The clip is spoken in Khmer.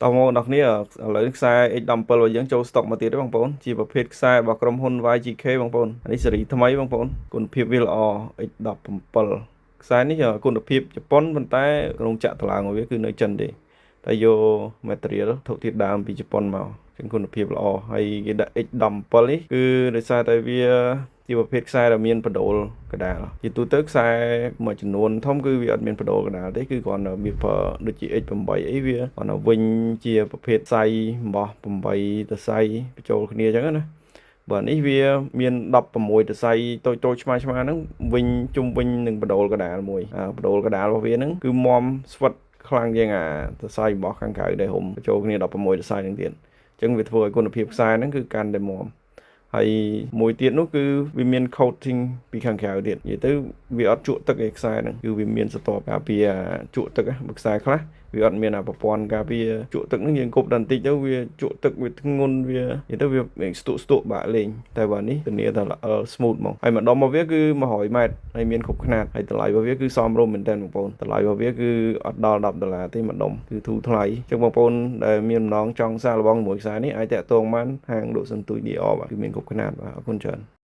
តោះមកដល់គ្នាឥឡូវខ្សែ X17 របស់យើងចូលស្តុកមកទៀតទេបងប្អូនជាប្រភេទខ្សែរបស់ក្រុមហ៊ុន YGK បងប្អូនអានេះស៊េរីថ្មីបងប្អូនគុណភាពវាល្អ X17 ខ្សែនេះគុណភាពជប៉ុនប៉ុន្តែក្រុងចាក់តម្លើងរបស់វាគឺនៅចិនទេតែយក material វត្ថុធាតុដើមពីជប៉ុនមកចឹងគុណភាពល្អហើយគេដាក់ X17 នេះគឺដោយសារតែវាជាប្រភេទខ្សែដែលមានបដូលកដាលជាទូទៅខ្សែមួយចំនួនធំគឺវាអត់មានបដូលកដាលទេគឺគ្រាន់តែវាប្រើដូចជា X8 អីវាគ្រាន់តែវិញជាប្រភេទសៃអំបោះ8សរសៃបញ្ចូលគ្នាអញ្ចឹងណាបើនេះវាមាន16សរសៃតូចតូចឆ្មាឆ្មាហ្នឹងវិញជុំវិញនឹងបដូលកដាលមួយអាបដូលកដាលរបស់វាហ្នឹងគឺមមស្វិតខ្លាំងជាងអាសរសៃអំបោះខាងក្រៅដែលរុំបញ្ចូលគ្នា16សរសៃហ្នឹងទៀតអញ្ចឹងវាធ្វើឲ្យគុណភាពខ្សែហ្នឹងគឺកាន់តែមាំហើយមួយទៀតនោះគឺវាមាន coating ពីខាងក្រៅទៀតនិយាយទៅវាអត់ជក់ទឹកឯខ្សែហ្នឹងគឺវាមានស្រទាប់ការពារជក់ទឹកបើខ្សែខ្លះវាអត់មានអាប្រព័ន្ធការពារជក់ទឹកហ្នឹងយើងគប់ដល់បន្តិចទៅវាជក់ទឹកវាធ្ងន់វានិយាយទៅវាស្ទក់ស្ទក់បាក់លេងតែបើនេះធានាថាល្អ smooth ហ្មងហើយម្ដុំរបស់វាគឺ100ម៉ែត្រហើយមានគ្រប់ខ្នាតហើយតម្លៃរបស់វាគឺសមរម្យមែនទែនបងប្អូនតម្លៃរបស់វាគឺអត់ដល់10ដុល្លារទេម្ដុំគឺធូរថ្លៃអញ្ចឹងបងប្អូនដែលមានបំណងចង់សាកល្បងជាមួយខ្សែនេះអាចតាក់ទងបានហាងលក់សន្ទូច DR បាទគឺមានគ្រប់ខ្នាតបាទអរគុណច្រើន។